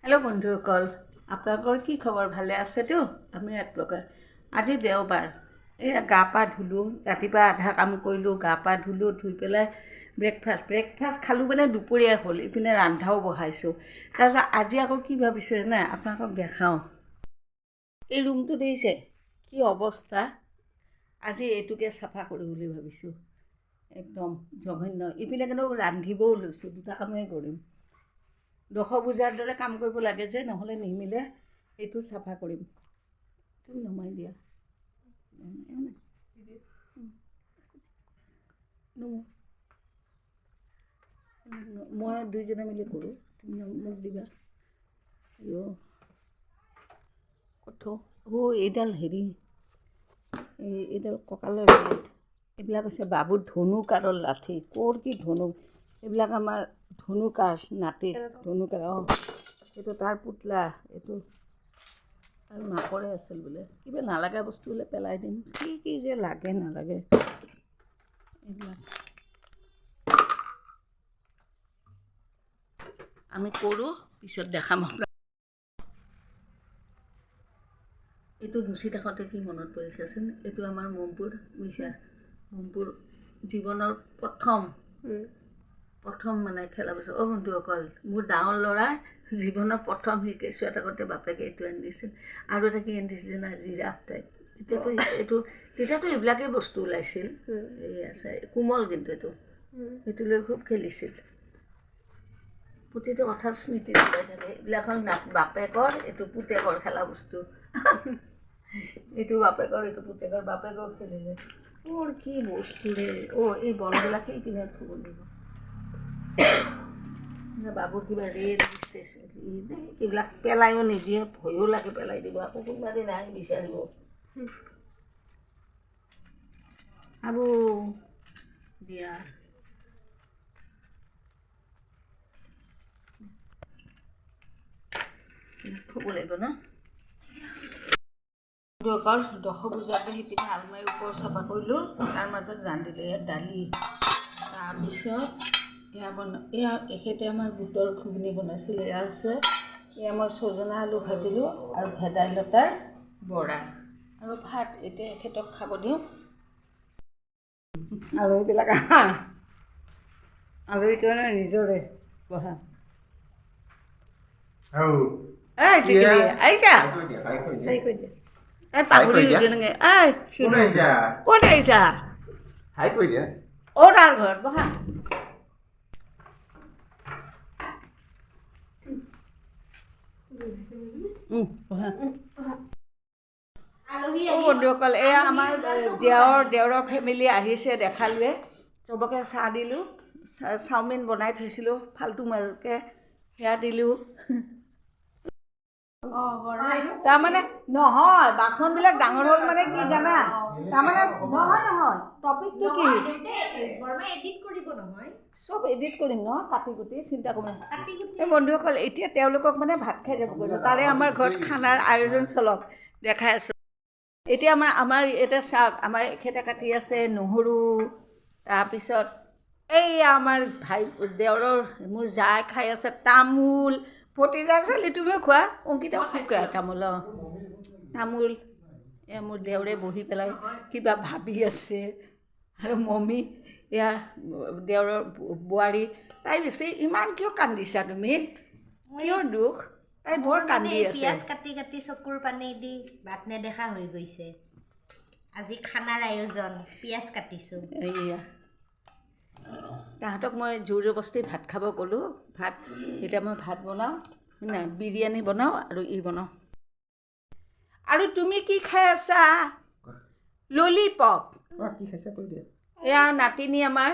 Hello' বন্ধুসকল, আপোনালোকৰ কি খবৰ? ভালে আছেতো? আমি এক প্ৰকাৰ। আজি দেওবাৰ। এই গা পা ধুলোঁ, ৰাতিপুৱা আধা কাম কৰিলোঁ, গা পা ধুলোঁ, ধুই পেলাই ব্ৰেকফাষ্ট খালোঁ, মানে দুপৰীয়া হ'ল। ইপিনে ৰন্ধাও বহাইছোঁ। তাৰপিছত আজি আকৌ কি ভাবিছোঁ জানে? আপোনালোকক দেখাওঁ। এই ৰুমটো দেখিছে কি অৱস্থা? আজি এইটোকে চাফা কৰোঁ বুলি ভাবিছোঁ। একদম জঘন্য। ইপিনে কিন্তু ৰান্ধিবও লৈছোঁ, দুটা কামেই কৰিম। দশ পূজাৰ দৰে কাম কৰিব লাগে যে, নহ'লে নিমিলে। এইটো চাফা কৰিম। তুমি নমাই দিয়া। মই দুইজনে মিলি কৰোঁ, তুমি মোক দিবা। ক'ত? অ' এইডাল হেৰি, এই এইডাল কঁকালৰ বেল্ট। এইবিলাক হৈছে বাবুৰ ধনুকাৰৰ লাঠি। ক'ৰ কি ধনু এইবিলাক? আমাৰ ধনুকাৰ নাতি ধনুকাৰ। অঁ, এইটো তাৰ পুতলা। এইটো আৰু মাকৰে আছিল বোলে। কিবা নালাগা বস্তু হ'লে পেলাই দিম। কি কি যে লাগে নালাগে এইবিলাক। আমি কৰোঁ, পিছত দেখাম আপোনাক। এইটো মুচি থাকোঁতে কি মনত পৰিছেচোন, এইটো আমাৰ মম্পুৰ, বুজিছা, মম্পুৰ জীৱনৰ প্ৰথম প্ৰথম মানে খেলা বস্তু। অ' বন্ধুসকল, মোৰ ডাঙৰ ল'ৰাৰ জীৱনৰ প্ৰথম, সি কেঁচুৱা থাকোঁতে বাপেকে এইটো আনি দিছিল। আৰু এটা কি আনি দিছিল জানা? Giraffe type. তেতিয়াতো এইটো, তেতিয়াতো এইবিলাকেই বস্তু ওলাইছিল। এই আছে কোমল, কিন্তু এইটো লৈ খুব খেলিছিল। প্ৰতিটো কথাত স্মৃতি জড়াই থাকে। এইবিলাক হ'ল বাপেকৰ, এইটো পুতেকৰ খেলা বস্তু। এইটো বাপেকৰ, এইটো পুতেকৰ। বাপেকৰ খেলিলে। ক'ৰ কি বস্তু ৰে! অ' এই বলবিলাক সেইপিনে থ'ব লাগিব। বাবুৰ কিবা ৰেল ষ্টেচন, এইবিলাক পেলাইও নিদিয়ে, ভয়ো লাগে পেলাই দিব, আকৌ কোনোবা দিন আহি বিচাৰিব। আবু দিয়া, থ'ব লাগিব ন। বন্ধুসকল, দশ পূজাতে সেইপিনে আলমাৰীৰ ওপৰ চাফা কৰিলোঁ, তাৰ মাজত ৰান্ধিলোঁ। ইয়াত দালি, তাৰপিছত এয়া এখেতে আমাৰ বুটৰ ঘুগুনি বনাইছিল, এয়া আছে। এয়া মই ছজনা আলু ভাজিলোঁ আৰু ভেদাইলতাৰ বৰা আৰু ভাত। এতিয়া এখেতক খাব দিওঁ। আলহীবিলাক, আলহীটো মানে নিজৰে। বহা। এই আহিছা? এই পাহৰি তেনেকে। এই ক'ত আহিছা? অ' তাৰ ঘৰত বহা। বন্ধুসকল, এয়া আমাৰ দেওৰৰ ফেমিলি আহিছে, দেখালোৱে চবকে। চাহ দিলোঁ, চাওমিন বনাই থৈছিলোঁ ফাল্টু মালকে, সেয়া দিলোঁ। তাৰমানে নহয়, বাচনবিলাক ডাঙৰ হ'ল, মানে কি জানা, তাৰমানে নহয় নহয়, টপিকটো কি, চব এডিট কৰিম ন, কাটি কুটি, চিন্তা কৰিম। এই বন্ধুসকল, এতিয়া তেওঁলোকক মানে ভাত খাই যাব কৈছোঁ। তাৰে আমাৰ ঘৰত খানাৰ আয়োজন চলক, দেখাই আছোঁ। এতিয়া আমাৰ এতিয়া চাওক, আমাৰ এখেতে কাটি আছে নহৰু। তাৰপিছত এইয়া আমাৰ ভাই দেওৰৰ, মোৰ জাই খাই আছে তামোল। ভতিজা ছোৱালী, তুমিও খোৱা? অংকিতাও খুব খোৱা তামোল। অঁ, তামোল। এয়া মোৰ দেওৰে বহি পেলাই কিবা ভাবি আছে। আৰু মমী, এয়া দেওৰৰ বোৱাৰী, তাই বেছি ইমান কিয় কান্দিছা তুমি? কিয় দুখ? তাই বৰ কান্দি আছে। পিঁয়াজ কাটি কাটি চকুৰ পানী দি বাট নেদেখা হৈ গৈছে। আজি খানাৰ আয়োজন, পিঁয়াজ কাটিছোঁ। এইয়া তাহাঁতক মই জোৰ জবস্তি ভাত খাব ক'লোঁ। ভাত এতিয়া মই ভাত বনাওঁ নাই, বিৰিয়ানী বনাওঁ আৰু ই বনাওঁ। আৰু তুমি কি খাই আছা? ললিপপ। এয়া নাতিনী, আমাৰ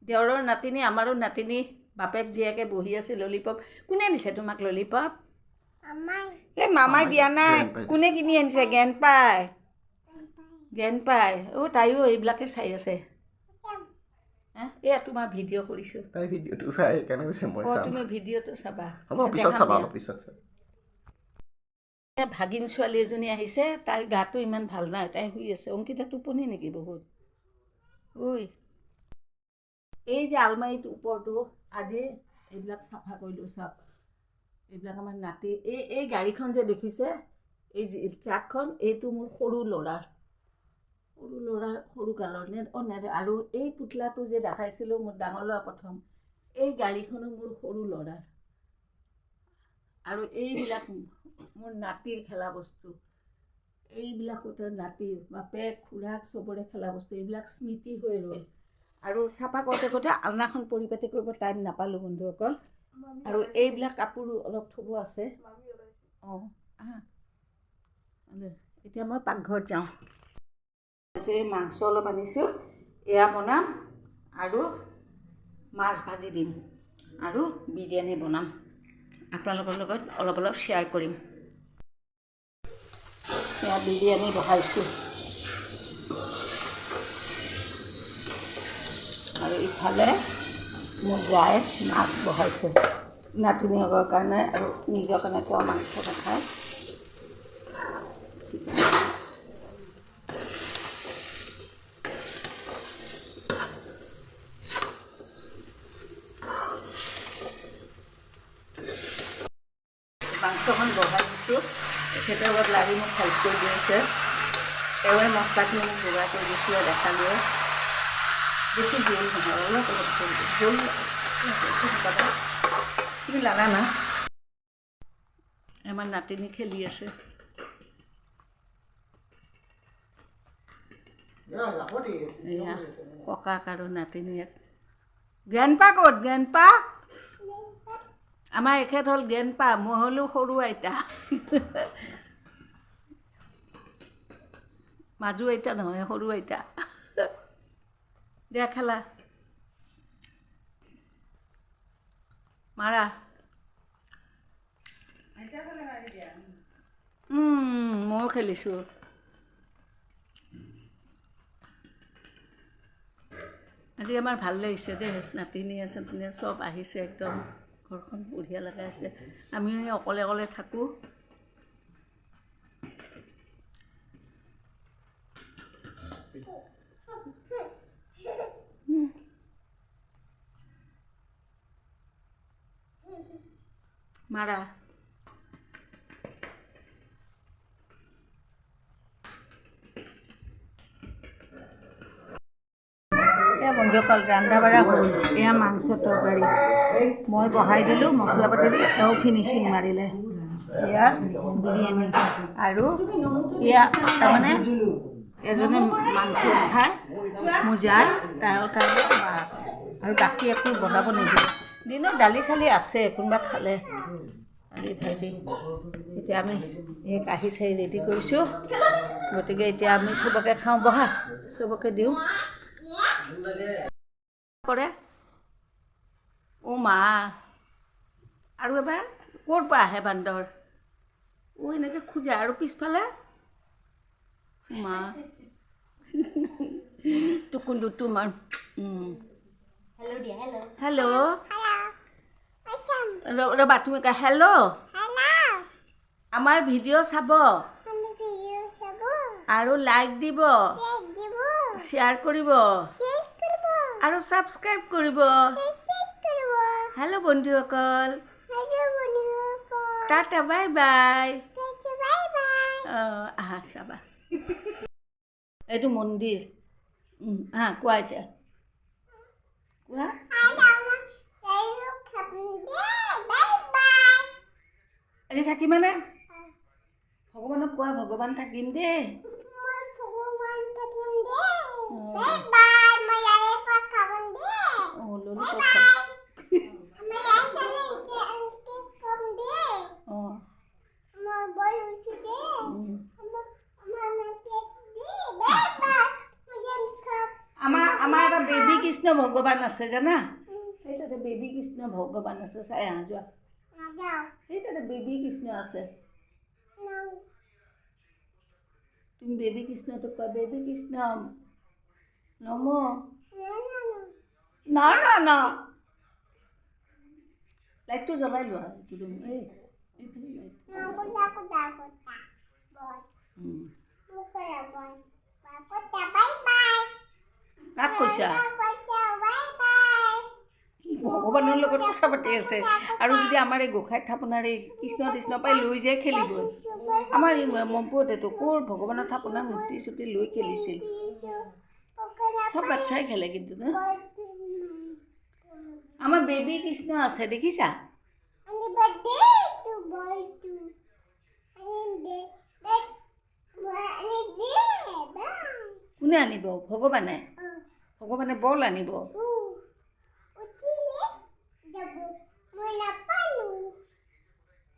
দেওৰৰ নাতিনী, আমাৰো নাতিনী, বাপেক জীয়েকে বহি আছে। ললিপপ কোনে দিছে তোমাক? ললিপপ এই মামাই দিয়া নাই। কোনে কিনি আনিছে? জ্ঞান পায়, জ্ঞান পায়। অ' তাইও এইবিলাকে চাই আছে। এয়া তোমাৰ ভিডিঅ' কৰিছোঁ। তুমি ভিডিঅ'টো চাবা। ভাগিন ছোৱালী এজনী আহিছে, তাইৰ গাটো ইমান ভাল নাই, তাই শুই আছে। অংকিতা টোপনি নেকি বহুত? ঐ, এই যে আলমাৰীটো ওপৰটো আজি এইবিলাক চাফা কৰিলোঁ চাওক। এইবিলাক আমাৰ নাতি। এই এই গাড়ীখন যে দেখিছে, এই ট্ৰাকখন, এইটো মোৰ সৰু ল'ৰাৰ, সৰু ল'ৰাৰ সৰু কালৰ নে অঁ নে। আৰু এই পুতলাটো যে দেখাইছিলোঁ মোৰ ডাঙৰ ল'ৰা প্ৰথম, এই গাড়ীখনো মোৰ সৰু ল'ৰাৰ। আৰু এইবিলাক মোৰ নাতিৰ খেলা বস্তু, এইবিলাকো তেওঁৰ নাতিৰ বাপেক খুৰাক চবৰে খেলা বস্তু। এইবিলাক স্মৃতি হৈ ৰ'ল। আৰু চাফা কৰোঁতে কৰোঁতে আলনাখন পৰিপাটি কৰিব টাইম নাপালোঁ বন্ধুসকল। আৰু এইবিলাক কাপোৰো অলপ থ'ব আছে। অঁ আহা, এতিয়া মই পাকঘৰত যাওঁ। এই মাংস অলপ আনিছোঁ, এয়া বনাম আৰু মাছ ভাজি দিম আৰু বিৰিয়ানী বনাম। আপোনালোকৰ লগত অলপ অলপ শ্বেয়াৰ কৰিম। এয়া বিৰিয়ানী বহাইছোঁ আৰু ইফালে মোৰ জাই মাছ বহাইছে নাতিনীয়েকৰ কাৰণে আৰু নিজৰ কাৰণে, তেওঁ মাংস নাখায়। মাংসখন বহাই দিছোঁ, তেখেতে অলপ লাগি মোক হেল্প কৰি দি আছে। তেওঁৱে মছলাখিনি মোক যোগাৰ কৰি দিছিলে, দেখালোৱে। বেছি জোল নহয়, অলপ অলপ জোল জোল। তুমি লাগা না। আমাৰ নাতিনী খেলি আছে। এয়া ককাক আৰু নাতিনীয়েক। গ্ৰেণ্ডপা ক'ত? গ্ৰেণ্ডপা আমাৰ এখেত হ'ল গ্ৰেণ্ডপা, মই হ'লো সৰু আইতা, মাজু আইতা নহয়, সৰু আইতা। দিয়া খেলা মাৰা। ময়ো খেলিছোঁ। আজি আমাৰ ভাল লাগিছে দেই, নাতিনী আছে, চব আহিছে, একদম ঘৰখন বঢ়িয়া লগাই আছে। আমি অকলে অকলে থাকোঁ। মাৰা। এয়া বন্ধুসকল, ৰন্ধা বঢ়া হ'ল। এয়া মাংস তৰকাৰী মই বহাই দিলোঁ, মছলা পাতি দি এওঁ ফিনিচিং মাৰিলে। এয়া বিৰিয়ানী আৰু এয়া তাৰমানে এজনে মাংস খায়, মোৰ যায়, তাৰ কাৰণে মাছ আৰু বাকী একো বনাব নিদিয়ে। দিনত দালি চালি আছে, কোনোবা খালে দালি ভাজি। এতিয়া আমি এই কাঁহী চাহী ৰেডি কৰিছোঁ, গতিকে এতিয়া আমি চবকে খাওঁ, বহা চবকে দিওঁ। কৰে অ' মা, আৰু এবাৰ ক'ৰ পৰা আহে বান্দৰ? অ' এনেকৈ খোজে আৰু পিছফালে মা টুকুন তোমাৰ। হেল্ল' ৰ'বা, তুমি হেল্ল', আমাৰ ভিডিঅ' চাব আৰু লাইক দিব, শ্বেয়াৰ কৰিব আৰু ছাবস্ক্ৰাইব কৰিব। হেল্ল' বন্ধুসকল, টাটা, বাই বাই। অঁ আহা চাবা, এইটো মন্দিৰ। আহা কোৱা, এতিয়া কোৱা। আজি থাকিবানে? ভগৱানক কোৱা, ভগৱান থাকিম দেই। আমাৰ এটা বেবী কৃষ্ণ ভগৱান আছে জানা? সেই তাতে বেবী কৃষ্ণ ভগৱান আছে, চাই আহা যোৱা। সেই তাতে বেবী কৃষ্ণ আছে। তুমি বেবী কৃষ্ণটোক কোৱা, বেবী কৃষ্ণ নম না না না। লাইটটো জ্বলাই লোৱা। এই কাক কৈছা? কি ভগৱানৰ লগত কথা পাতি আছে। আৰু যদি আমাৰ এই গোঁসাই থাপনাৰ এই কৃষ্ণ কৃষ্ণ পাই লৈ যায় খেলিবই। আমাৰ এই মম্পুহঁতেতো ক'ৰ ভগৱানৰ থাপনাৰ মূৰ্তি চূৰ্তি লৈ খেলিছিল। চব বাচ্ছাই খেলে কিন্তু ন। আমাৰ বেবী কৃষ্ণ আছে দেখিছা? কোনে আনিব? ভগৱানে। ভগৱানে বল আনিব।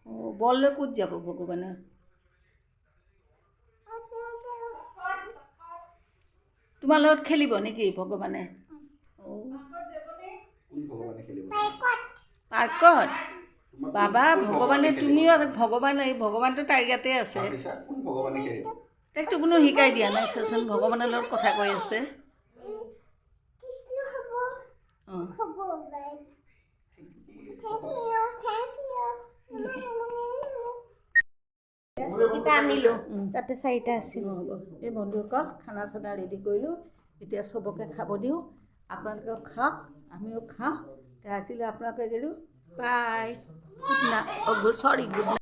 অঁ, বল লৈ ক'ত যাব ভগৱানে? তোমাৰ লগত খেলিব নেকি ভগৱানে? পাৰ্কত বাবা ভগৱানে, তুমিও ভগৱান, এই ভগৱানটো তাৰ ইয়াতে আছে। তাইকতো কোনো শিকাই দিয়া নাই চাচোন, ভগৱানৰ লগত কথা কৈ আছে। অঁ, আনিলোঁ, তাতে চাৰিটা আছিল। হ'ব, এই বন্ধুসকল, খানা চানা ৰেডি কৰিলোঁ, এতিয়া চবকে খাব দিওঁ। আপোনালোকেও খাওক, আমিও খাওঁ। আজিলৈ আপোনালোকে গ'লোঁ, বাই, গুড নাইট, অ' গুড, চৰি, গুড নাইট।